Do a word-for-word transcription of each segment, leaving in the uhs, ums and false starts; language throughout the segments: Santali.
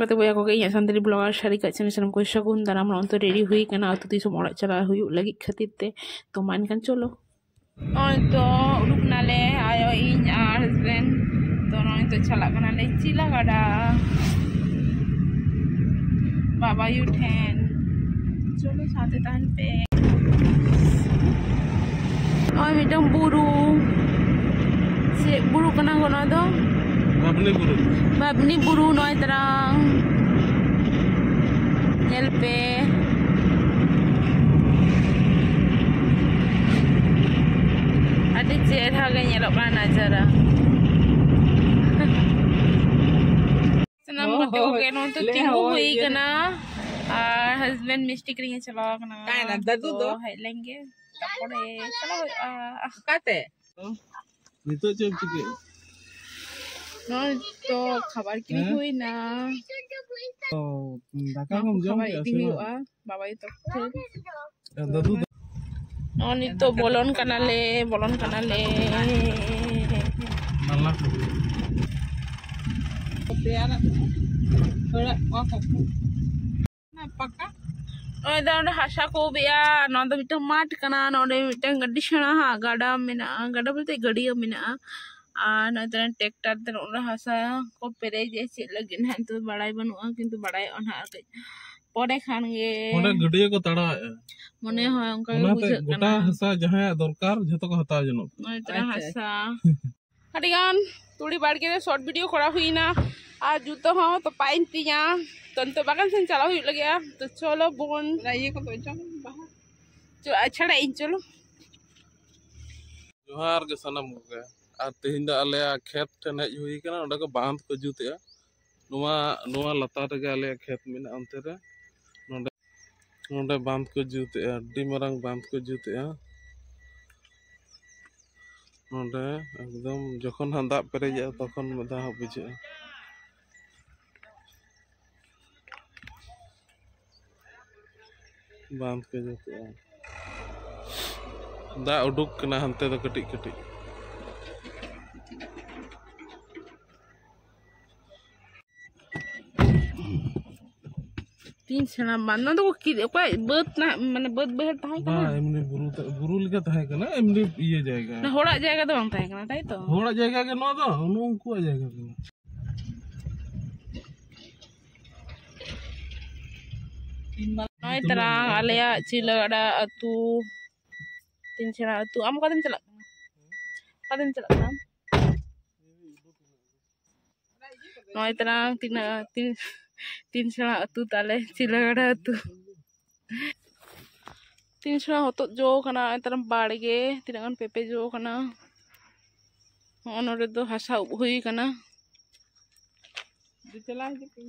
ᱛᱚ ᱵᱚᱭᱦᱟ ᱠᱚᱜᱮ, ᱤᱧᱟᱹᱜ ᱥᱟᱱᱛᱟᱲᱤ blogger ᱥᱟᱹᱨᱤ ᱠᱟᱜ channel ᱥᱟᱱᱟᱢ ᱠᱚ ᱥᱟᱹᱜᱩᱱ ᱫᱟᱨᱟᱢ᱾ ᱱᱚᱜᱼᱚᱭ ᱛᱚ ready ᱦᱩᱭ ᱠᱟᱱᱟ ᱟᱹᱛᱩ ᱫᱤᱥᱚᱢ ᱚᱲᱟᱜ ᱪᱟᱞᱟᱜ ᱦᱩᱭᱩᱜ ᱞᱟᱹᱜᱤᱫ ᱠᱷᱟᱹᱛᱤᱨ ᱛᱮ᱾ ᱛᱚ ᱢᱟ ᱮᱱᱠᱷᱟᱱ ᱪᱚᱞᱚ᱾ ᱱᱚᱜᱼᱚᱭ ᱛᱚ ᱩᱰᱩᱠ ᱱᱟᱞᱮ, ᱟᱭᱳ, ᱤᱧ ᱟᱨ husband᱾ ᱛᱚ ᱱᱚᱜᱼᱚᱭ ᱛᱚ ᱪᱟᱞᱟᱜ ᱠᱟᱱᱟᱞᱮ ᱪᱤᱞᱟ ᱜᱟᱰᱟ ᱵᱟᱵᱟᱭᱩ ᱴᱷᱮᱱ᱾ ᱪᱚᱞᱚ ᱥᱟᱶᱛᱮ ᱛᱟᱦᱮᱱ ᱯᱮ᱾ ᱱᱚᱜᱼᱚᱭ ᱢᱤᱫᱴᱟᱝ ᱵᱩᱨᱩ᱾ ᱪᱮᱫ ᱵᱩᱨᱩ ᱠᱟᱱᱟ ᱜᱚ ᱱᱚᱣᱟ ᱫᱚ? ᱵᱟᱵᱱᱤ ᱵᱩᱨᱩ᱾ ᱵᱟᱵᱱᱤ ᱵᱩᱨᱩ ᱱᱚᱜᱼᱚᱭ ᱛᱟᱨᱟᱝ᱾ ᱧᱮᱞ ᱯᱮ᱾ ᱟᱹᱰᱤ ᱪᱮᱦᱨᱟ ᱜᱮ ᱧᱮᱞᱚᱜ ᱠᱟᱱᱟ ᱱᱟᱡᱟᱨᱟ᱾ ᱥᱟᱱᱟᱢ ᱜᱟᱛᱮ ᱠᱚᱜᱮ ᱱᱚᱜᱼᱚᱭ ᱛᱚ ᱛᱤᱸᱜᱩ ᱦᱩᱭ ᱠᱟᱱᱟ᱾ ᱟᱨ husband ᱢᱤᱥᱴᱤ ᱠᱤᱨᱤᱧ ᱮ ᱪᱟᱞᱟᱣ ᱠᱟᱱᱟ᱾ ᱚᱠᱟᱭᱮᱱᱟ ᱫᱟᱫᱩ ᱫᱚ? ᱛᱚ ᱦᱮᱡ ᱞᱮᱱ ᱜᱮ, ᱛᱟᱨᱯᱚᱨᱮ ᱪᱟᱞᱟᱣ ᱦᱩᱭᱩᱜᱼᱟ᱾ ᱚᱠᱟᱛᱮ? ᱱᱤᱛᱚᱜ ᱪᱮᱫ ᱮᱢ ᱪᱤᱠᱟᱹᱭᱮᱫ? ᱱᱚᱜᱼᱚᱭ ᱛᱚ ᱠᱷᱟᱵᱟᱨ ᱠᱤᱨᱤᱧ ᱦᱮᱸ? ᱦᱩᱭᱱᱟ᱾ ᱚ, ᱫᱟᱠᱟ ᱱᱚᱣᱟ ᱠᱚᱢ ᱠᱚ ᱡᱚᱢ ᱠᱷᱟᱵᱟᱨ ᱠᱮᱫᱟ ᱤᱫᱤ ᱥᱮ ᱵᱟᱝ? ᱦᱩᱭᱩᱜᱼᱟ ᱵᱟᱵᱟᱭ ᱛᱟᱠᱚ ᱴᱷᱮᱱ᱾ ᱫᱟᱫᱩ ᱫᱚ ᱱᱚᱜᱼᱚᱭ ᱱᱤᱛᱚᱜ ᱵᱚᱞᱚᱱ ᱠᱟᱱᱟᱞᱮ, ᱵᱚᱞᱚᱱ ᱠᱟᱱᱟᱞᱮ᱾ ᱢᱟᱞᱟ ᱠᱚ᱾ ᱯᱟᱠᱟ᱾ ᱱᱚᱜᱼᱚᱭ ᱫᱚ ᱚᱸᱰᱮ ᱦᱟᱥᱟ ᱠᱚ ᱩᱵᱮᱜᱼᱟ᱾ ᱱᱚᱣᱟ ᱫᱚ ᱢᱤᱫᱴᱟᱝ ᱢᱟᱴᱷ ᱠᱟᱱᱟ᱾ ᱱᱚᱰᱮ ᱢᱤᱫᱴᱟᱝ ᱟᱹᱰᱤ ᱥᱮᱬᱟ ᱦᱟᱸᱜ ᱜᱟᱰᱟ ᱢᱮᱱᱟᱜᱼᱟ, ᱜᱟᱰᱟ ᱵᱚᱞᱛᱮ ᱜᱟᱹᱰᱭᱟᱹ ᱢᱮᱱᱟᱜᱼᱟ᱾ ᱟᱨ ᱱᱚᱛᱮ ᱨᱮ tractor ᱛᱮ ᱱᱚᱜᱼᱚ ᱱᱚᱣᱟ ᱦᱟᱥᱟ ᱠᱚ ᱯᱮᱨᱮᱡᱮᱜᱼᱟ, ᱪᱮᱫ ᱞᱟᱹᱜᱤᱫ ᱱᱟᱦᱟᱜ ᱱᱤᱛᱚᱜ ᱫᱚ ᱵᱟᱲᱟᱭ ᱵᱟᱹᱱᱩᱜᱼᱟ, ᱠᱤᱱᱛᱩ ᱵᱟᱲᱟᱭᱚᱜᱼᱟ ᱱᱟᱦᱟᱜ ᱟᱨ ᱠᱟᱹᱡ ᱯᱚᱨᱮ ᱠᱷᱟᱱ ᱜᱮ᱾ ᱚᱸᱰᱮ ᱜᱟᱹᱰᱭᱟᱹ ᱠᱚ ᱛᱟᱲᱟᱣᱮᱜᱼᱟ᱾ ᱢᱚᱱᱮ ᱦᱚᱭ ᱚᱱᱠᱟ ᱜᱮ ᱚᱱᱟᱛᱮ ᱵᱩᱡᱷᱟᱹᱜ ᱜᱚᱴᱟ ᱠᱟᱱᱟ᱾ ᱦᱟᱥᱟ ᱡᱟᱦᱟᱸᱭᱟᱜ ᱫᱚᱨᱠᱟᱨ ᱡᱷᱚᱛᱚ ᱠᱚ ᱦᱟᱛᱟᱣ ᱡᱚᱱᱚᱜ ᱠᱟᱱᱟ᱾ ᱱᱚᱜᱼᱚᱭ ᱛᱚᱨᱟ ᱟᱪᱪᱷᱟ, ᱦᱟᱥᱟ᱾ ᱟᱹᱰᱤᱜᱟᱱ ᱛᱩᱲᱤ ᱵᱟᱲᱜᱮ ᱨᱮ short video ᱠᱚᱨᱟᱣ ᱦᱩᱭᱱᱟ᱾ ᱟᱨ ᱡᱩᱛᱟᱹ ᱦᱚᱸ ᱛᱚᱯᱟᱭᱮᱱ ᱛᱤᱧᱟ᱾ ᱛᱚ ᱱᱤᱛᱚᱜ ᱵᱟᱜᱟᱱ ᱥᱮᱱ ᱪᱟᱞᱟᱣ ᱦᱩᱭᱩᱜ ᱞᱟᱹᱜᱤᱫᱼᱟ᱾ ᱛᱚ ᱪᱚᱞᱚ ᱵᱚᱱ᱾ ᱚᱱᱟ ᱤᱭᱟᱹ ᱠᱚᱫᱚ ᱡᱚᱢ ᱵᱟᱦᱟ᱾ ᱪᱚ, ᱟᱪᱷᱟᱲᱟ ᱤᱧ ᱪᱚᱞᱚ᱾ ᱡᱚᱦᱟᱨ ᱜᱮ ᱥᱟᱱᱟᱢ ᱠᱚᱜᱮ᱾ ᱟᱨ ᱛᱮᱦᱮᱧ ᱫᱚ ᱟᱞᱮᱭᱟᱜ ᱠᱷᱮᱛ ᱴᱷᱮᱱ ᱦᱮᱡ ᱦᱩᱭ ᱠᱟᱱᱟ, ᱚᱸᱰᱮ ᱠᱚ ᱵᱟᱸᱫᱷ ᱠᱚ ᱡᱩᱛᱮᱜᱼᱟ᱾ ᱱᱚᱣᱟ, ᱱᱚᱣᱟ ᱞᱟᱛᱟᱨ ᱨᱮᱜᱮ ᱟᱞᱮᱭᱟᱜ ᱠᱷᱮᱛ ᱢᱮᱱᱟᱜᱼᱟ᱾ ᱚᱱᱛᱮ ᱨᱮ ᱱᱚᱰᱮ, ᱱᱚᱰᱮ ᱵᱟᱸᱫᱷ ᱠᱚ ᱡᱩᱛᱮᱜᱼᱟ, ᱟᱹᱰᱤ ᱢᱟᱨᱟᱝ ᱵᱟᱸᱫᱷ ᱠᱚ ᱡᱩᱛᱮᱜᱼᱟ᱾ ᱱᱚᱰᱮ ᱮᱠᱫᱚᱢ ᱡᱚᱠᱷᱚᱱ ᱦᱟᱸᱜ ᱫᱟᱜ ᱯᱮᱨᱮᱡᱚᱜᱼᱟ, ᱛᱚᱠᱷᱚᱱ ᱢᱤᱫ ᱫᱷᱟᱣ ᱦᱟᱸᱜ ᱵᱩᱡᱷᱟᱹᱜᱼᱟ᱾ ᱵᱟᱸᱫᱷ ᱠᱚ ᱡᱩᱛᱮᱜᱼᱟ᱾ ᱫᱟᱜ ᱩᱰᱩᱠ ᱠᱟᱱᱟ ᱦᱟᱱᱛᱮ ᱫᱚ ᱠᱟᱹᱴᱤᱡ ᱠᱟᱹᱴᱤᱡ᱾ ᱛᱤᱱ ᱥᱮᱬᱟ ᱵᱟᱸᱫ, ᱱᱚᱣᱟ ᱫᱚ ᱠᱤ-, ᱚᱠᱚᱭ ᱵᱟᱹᱫᱽ ᱛᱟᱦᱮᱸ, ᱢᱟᱱᱮ ᱵᱟᱹᱫᱽ ᱵᱟᱹᱭᱦᱟᱹᱲ ᱛᱟᱦᱮᱸ ᱠᱟᱱᱟ? ᱵᱟᱝ, ᱮᱢᱱᱤ ᱵᱩᱨᱩ ᱛᱟ-, ᱵᱩᱨᱩ ᱞᱮᱠᱟ ᱛᱟᱦᱮᱸ ᱠᱟᱱᱟ, ᱮᱢᱱᱤ ᱤᱭᱟᱹ ᱡᱟᱭᱜᱟ᱾ ᱢᱟᱱᱮ ᱦᱚᱲᱟᱜ ᱡᱟᱭᱜᱟ ᱫᱚ ᱵᱟᱝ ᱛᱟᱦᱮᱸ ᱠᱟᱱᱟ, ᱛᱟᱭ ᱛᱚ? ᱦᱚᱲᱟᱜ ᱡᱟᱭᱜᱟ ᱜᱮ ᱱᱚᱣᱟ ᱫᱚ, ᱱᱚᱜᱼᱚ ᱩᱱᱠᱩᱣᱟᱜ ᱡᱟᱭᱜᱟ ᱠᱟᱱᱟ᱾ ᱱᱚᱜᱼᱚᱭ ᱛᱟᱨᱟ ᱟᱞᱮᱭᱟᱜ ᱪᱤᱞᱟᱹᱜᱟᱰᱟ ᱟᱹᱛᱩ, ᱛᱤᱱ ᱥᱮᱬᱟ ᱟᱹᱛᱩ᱾ ᱟᱢ ᱚᱠᱟᱛᱮᱢ ᱪᱟᱞᱟᱜ ᱠᱟᱱᱟ? ᱚᱠᱟᱛᱮᱢ ᱪᱟᱞᱟᱜ ᱠᱟᱱᱟ? ᱱᱚᱜᱼᱚᱭ ᱛᱟᱞᱟᱝ ᱛᱤᱱᱟᱹᱜ, ᱛᱤᱱ, ᱛᱤᱱ ᱥᱮᱬᱟ ᱟᱹᱛᱩ ᱛᱟᱞᱮ, ᱪᱤᱞᱟᱹᱜᱟᱰᱟ ᱟᱹᱛᱩ᱾ ᱛᱤᱱ ᱥᱮᱬᱟ ᱦᱚᱛᱚᱫ ᱡᱚ ᱠᱟᱱᱟ, ᱱᱚᱜᱼᱚᱭ ᱛᱟᱞᱟᱝ ᱵᱟᱲᱜᱮ, ᱛᱤᱱᱟᱹᱜ ᱜᱟᱱ ᱯᱮᱸᱯᱮ ᱡᱚ ᱠᱟᱱᱟ᱾ ᱦᱚᱸᱜᱼᱚ ᱱᱚᱰᱮ ᱫᱚ ᱦᱟᱥᱟ ᱩᱵ ᱦᱩᱭ ᱠᱟᱱᱟ᱾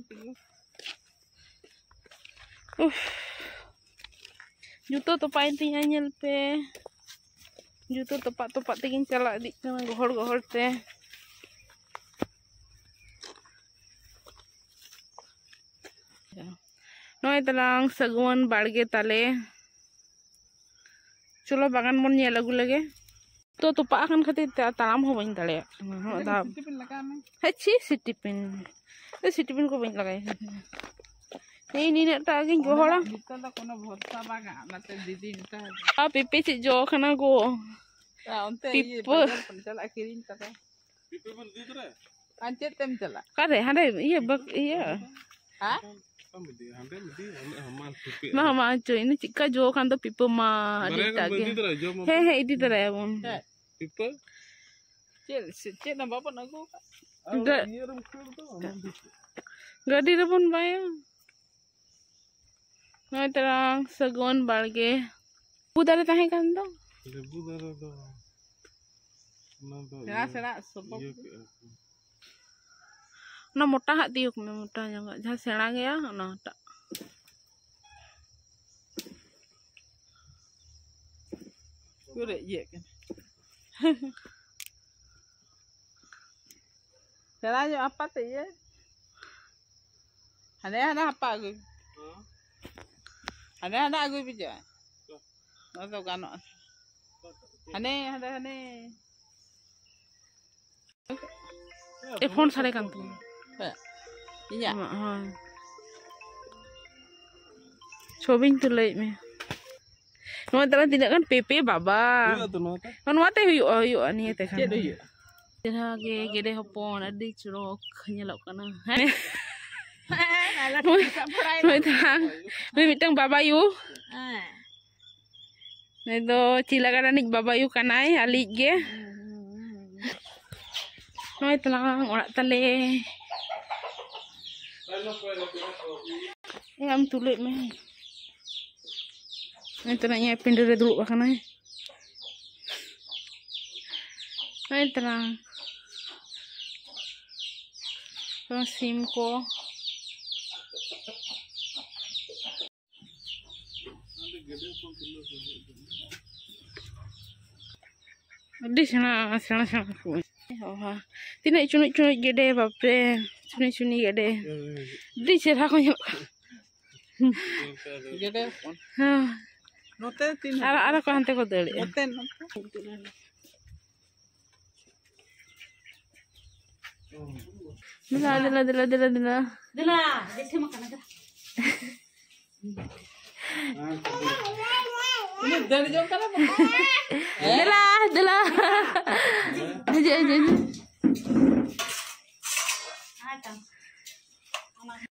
ᱩᱯᱷ, ᱡᱩᱛᱟᱹ ᱛᱚᱯᱟᱭᱮᱱ ᱛᱤᱧᱟ, ᱧᱮᱞ ᱯᱮ᱾ ᱡᱩᱛᱟᱹ ᱛᱚᱯᱟᱜ ᱛᱚᱯᱟᱜ ᱛᱮᱜᱤᱧ ᱪᱟᱞᱟᱣ ᱤᱫᱤᱜ ᱠᱟᱱᱟ, ᱜᱚᱦᱚᱲ ᱜᱚᱦᱚᱲ ᱛᱮ᱾ ᱱᱚᱜᱼᱚᱭ ᱛᱟᱞᱟᱝ ᱥᱟᱹᱜᱩᱣᱟᱹᱱ ᱵᱟᱲᱜᱮ ᱛᱟᱞᱮ᱾ ᱪᱚᱞᱚ ᱵᱟᱜᱟᱱ ᱵᱚᱱ ᱧᱮᱞ ᱟᱹᱜᱩ ᱞᱮᱜᱮ᱾ ᱛᱚ, ᱛᱚᱯᱟᱜ ᱟᱠᱟᱱ ᱠᱷᱟᱹᱛᱤᱨ ᱛᱮ ᱛᱟᱲᱟᱢ ᱦᱚᱸ ᱵᱟᱹᱧ ᱫᱟᱲᱮᱭᱟᱜ ᱠᱟᱱᱟ᱾ ᱦᱚᱸ, ᱫᱟᱜ᱾ ᱦᱮᱸ, ᱪᱮᱫ ᱥᱤᱴᱤ ᱯᱤᱱ? ᱤᱧ ᱥᱤᱴᱤ ᱯᱤᱱ ᱠᱚ ᱵᱟᱹᱧ ᱞᱟᱜᱟᱭᱟ᱾ ᱤᱧ ᱱᱤᱱᱟᱹᱜ ᱴᱟᱜ ᱜᱤᱧ ᱜᱚᱦᱚᱲᱟ᱾ ᱱᱤᱛᱚᱜ ᱫᱚ ᱠᱳᱱᱳ ᱵᱷᱚᱨᱥᱟ ᱵᱟᱝᱟ, ᱚᱱᱟᱛᱮ ᱫᱤᱫᱤ ᱱᱮᱛᱟᱨ ᱟᱨ ᱯᱮᱸᱯᱮ ᱪᱮᱫ ᱡᱚ ᱠᱟᱱᱟ ᱜᱚ? ᱚᱱᱛᱮ ᱤᱭᱟᱹ ᱯᱤᱯᱟᱹ᱾ ᱵᱟᱡᱟᱨ ᱠᱷᱚᱱ ᱪᱟᱞᱟᱜ ᱠᱤᱨᱤᱧ ᱛᱟᱨᱟ᱾ ᱟᱨ ᱪᱮᱫ ᱛᱮᱢ ᱪᱟᱞᱟᱜ? ᱚᱠᱟᱨᱮ? ᱦᱟᱸᱰᱮ ᱤᱭᱟᱹ ᱵᱟᱠ-, ᱤᱭᱟᱹ᱾ ᱦᱮᱸ? ᱢᱟ, ᱢᱟ, ᱪᱚ, ᱤᱱᱟᱹ ᱪᱮᱫᱠᱟ ᱡᱚ ᱠᱟᱱ ᱫᱚ ᱯᱤᱯᱟᱹ ᱢᱟ, ᱟᱹᱰᱤ ᱵᱟᱨᱭᱟ ᱮᱴᱟᱜ ᱜᱮ᱾ ᱤᱫᱤ ᱛᱚᱨᱟᱭᱟ, ᱡᱚᱢ ᱟᱵᱚ᱾ ᱦᱮᱸ, ᱦᱮᱸ, ᱤᱫᱤ ᱛᱚᱨᱟᱭᱟᱵᱚᱱ᱾ ᱦᱮᱸ᱾ ᱯᱤᱯᱟᱹ? ᱪᱮᱫ, ᱪᱮᱫ ᱦᱚᱸ ᱵᱟᱵᱚᱱ ᱟᱹᱜᱩ ᱟᱠᱟᱫ? ᱜᱟ-, ᱤᱭᱟᱹ ᱨᱮᱢ ᱠᱷᱟᱹᱲ ᱫᱚ, ᱚᱱᱟ ᱵᱷᱤᱛᱤᱨ᱾ ᱜᱟᱹᱰᱤ ᱨᱮᱵᱚᱱ ᱵᱟᱭᱟ᱾ ᱱᱚᱜᱼᱚᱭ ᱛᱟᱞᱟᱝ ᱥᱟᱹᱜᱩᱣᱟᱹᱱ ᱵᱟᱲᱜᱮ᱾ ᱩᱞ ᱫᱟᱨᱮ ᱛᱟᱦᱮᱸ ᱠᱟᱱ ᱫᱚ᱾ ᱞᱮᱵᱩ ᱫᱟᱨᱮ ᱫᱚ, ᱚᱱᱟ ᱫᱚ ᱥᱮᱬᱟ ᱤᱭᱟᱹ, ᱥᱮᱬᱟ ᱥᱚᱵᱚᱜ ᱤᱭᱟᱹ ᱠᱮᱜᱼᱟ ᱠᱚ᱾ ᱚᱱᱟ ᱢᱚᱴᱟ ᱦᱟᱜ ᱛᱤᱭᱳᱜ ᱢᱮ, ᱢᱚᱴᱟ ᱧᱚᱜᱟᱜ, ᱡᱟᱦᱟᱸ ᱥᱮᱬᱟ ᱜᱮᱭᱟ, ᱚᱱᱟᱴᱟᱜ᱾ ᱯᱩᱨᱟᱹ ᱤᱭᱟᱹᱜ ᱠᱟᱱᱟ᱾ ᱥᱮᱬᱟ ᱧᱚᱜ ᱦᱟᱯᱟ ᱛᱮ ᱤᱭᱟᱹ᱾ ᱦᱟᱸᱰᱮ, ᱦᱟᱸᱰᱮ ᱦᱟᱯᱟ ᱟᱹᱜᱩᱭ᱾ ᱦᱮᱸ? ᱦᱟᱸᱰᱮ, ᱦᱟᱸᱰᱮ ᱟᱹᱜᱩᱭ ᱯᱮ ᱪᱚ᱾ ᱦᱮᱸ᱾ ᱱᱚᱣᱟ ᱫᱚ ᱜᱟᱱᱚᱜᱼᱟ᱾ ᱦᱟᱱᱮ, ᱦᱟᱸᱰᱮ, ᱦᱟᱱᱮ᱾ ᱮ, ᱯᱷᱳᱱ ᱥᱟᱰᱮ ᱠᱟᱱ ᱛᱤᱧᱟ᱾ ᱦᱮᱸ᱾ ᱤᱧᱟᱹᱜ? ᱟᱢᱟᱜ, ᱦᱳᱭ᱾ ᱪᱷᱚᱵᱤᱧ ᱛᱩᱞᱟᱹᱣᱮᱫ ᱢᱮ᱾ ᱱᱚᱣᱟ ᱛᱟᱞᱟ ᱛᱤᱱᱟᱹᱜ ᱜᱟᱱ ᱯᱮᱯᱮ ᱵᱟᱵᱟ᱾ ᱦᱩᱭᱩᱜᱼᱟ ᱛᱚ ᱱᱚᱣᱟ ᱛᱮ? ᱱᱚᱣᱟ ᱛᱮ ᱦᱩᱭᱩᱜᱼᱟ, ᱦᱩᱭᱩᱜᱼᱟ, ᱱᱤᱭᱟᱹ ᱛᱮ ᱠᱷᱟᱱ᱾ ᱪᱮᱫ ᱦᱩᱭᱩᱜᱼᱟ? ᱪᱮᱦᱨᱟ ᱜᱮ ᱜᱮᱰᱮ ᱦᱚᱯᱚᱱ, ᱟᱹᱰᱤ ᱪᱚᱨᱚᱠ ᱧᱮᱞᱚᱜ ᱠᱟᱱᱟ᱾ ᱦᱮᱸ? ᱱᱩᱭ, ᱱᱩᱭ ᱫᱚ ᱱᱟᱝ, ᱱᱩᱭ ᱢᱤᱫᱴᱟᱝ ᱵᱟᱵᱟᱭᱩ᱾ ᱦᱮᱸ᱾ ᱱᱩᱭ ᱫᱚ ᱪᱤᱞᱟ ᱜᱟᱰᱟ ᱨᱤᱱᱤᱡ ᱵᱟᱵᱟᱭᱩ ᱠᱟᱱᱟᱭ, ᱟᱞᱮᱭᱤᱡ ᱜᱮ᱾ ᱱᱚᱜᱼᱚᱭ ᱛᱟᱞᱟᱝ ᱚᱲᱟᱜ ᱛᱟᱞᱮ᱾ ᱮ, ᱟᱢ ᱛᱩᱞᱟᱹᱭ ᱢᱮ᱾ ᱱᱚᱜᱼᱚᱭ ᱛᱟᱞᱟᱝ ᱤᱧᱟᱹᱜ ᱯᱤᱸᱰᱟᱹ ᱨᱮ ᱫᱩᱲᱩᱵ ᱟᱠᱟᱱᱟᱭ᱾ ᱱᱚᱜᱼᱚᱭ ᱛᱟᱞᱟᱝ᱾ ᱥᱤᱢ ᱠᱚ᱾ ᱟᱹᱰᱤ ᱥᱮᱬᱟ, ᱥᱮᱬᱟ, ᱥᱮᱬᱟ ᱠᱚ᱾ ᱚᱦᱟ᱾ ᱛᱤᱱᱟᱹᱜ ᱪᱩᱱᱩᱡ, ᱪᱩᱱᱩᱡ ᱜᱮᱰᱮ, ᱵᱟᱯᱨᱮ᱾ ᱪᱩᱱᱩᱡ, ᱪᱩᱱᱩᱡ ᱜᱮᱰᱮ᱾ ᱟᱹᱰᱤ ᱪᱮᱦᱨᱟ ᱠᱚ ᱧᱮᱞᱚᱜ ᱠᱟᱱᱟ᱾ ᱜᱮᱰᱮ ᱦᱚᱯᱚᱱ᱾ ᱦᱮᱸ᱾ ᱱᱚᱛᱮ ᱛᱤᱱ ᱟᱨ, ᱟᱨ ᱠᱚ ᱦᱟᱱᱛᱮ ᱠᱚ ᱫᱟᱹᱲᱮᱜᱼᱟ᱾ ᱱᱚᱛᱮ, ᱱᱚᱛᱮ᱾ ᱫᱮᱞᱟ, ᱫᱮᱞᱟ, ᱫᱮᱞᱟ, ᱫᱮᱞᱟ, ᱫᱮᱞᱟ᱾ ᱫᱮᱞᱟ, ᱡᱮᱴᱷᱤ ᱢᱟ ᱠᱟᱱᱟ, ᱫᱮᱞᱟ᱾ ᱩᱱᱤ ᱫᱟᱹᱲ ᱡᱚᱝ ᱠᱟᱱᱟ ᱵᱟᱝ? ᱫᱮᱞᱟ, ᱫᱮᱞᱟ᱾ ᱦᱤᱡᱩᱜ, ᱦᱤᱡᱩᱜ, ᱦᱤᱡᱩᱜ᱾